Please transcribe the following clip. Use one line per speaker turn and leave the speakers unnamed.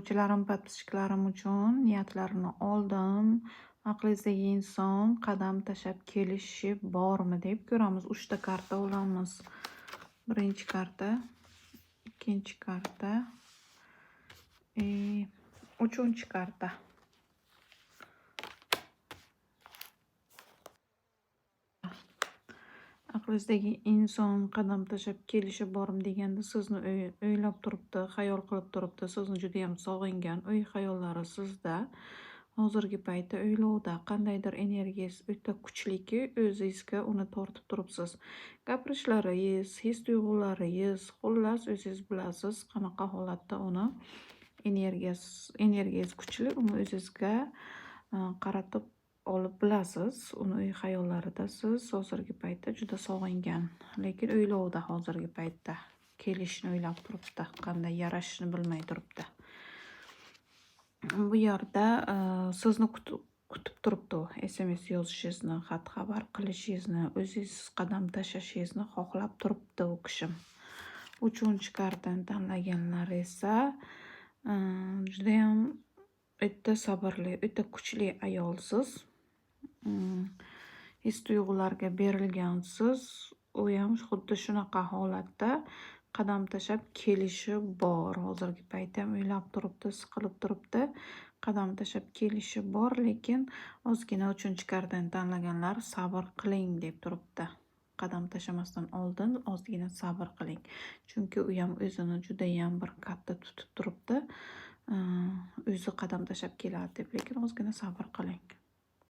Kuzatuvchilarim, подписчик larim uchun niyatlarini oldim. Aqlingizdagi inson qadam tashlab kelishi bormi deb ko'ramiz. Uchta karta olamiz. Birinchi karta, ikkinchi karta, uchinchi karta. Aqlingizdagi inson qadam tashlab kelishi bormi deganda sizni o'ylab turibdi, xayol qilib turibdi, sizni judayam sog'ingan, o'y xayollari sizda. Hozirgi paytda o'ylovda qandaydir energiyangiz o'ta kuchliki, o'zingizga uni tortib turibsiz. Gapirishlaringiz, his tuyg'ularingiz, xullas o'zingiz bilasiz qanaqa holatda uni energiyangiz kuchli, uni o'zingizga qaratib olib bilasiz. Uni o'y xayollarida siz hozirgi paytda juda sog'ingan, lekin o'ylovda hozirgi paytda kelishni o'ylab turibdi, qanday yarashishni bilmay turibdi. Bu yerda sizni kutib turibdi u, SMS yozishingizni, xat xabar qilishingizni, o'zingiz qadam tashlashingizni xohlab turibdi u kishi. Uchinchi kartani tanlaganlar esa judayam o'ta sabrli, o'ta kuchli ayolsiz. His tuyg'ularga berilgansiz. U ham xuddi shunaqa holatda qadam tashlab kelishi bor. Hozirgi paytda ham o'ylab turibdi, siqilib turibdi. Qadam tashlab kelishi bor, lekin ozgina uchinchi kartani tanlaganlar sabr qiling deb turibdi. Qadam tashlamasdan oldin ozgina sabr qiling. Chunki u ham o'zini judayam bir katta tutib turibdi. O'zi qadam tashlab keladi deb, lekin ozgina sabr qiling.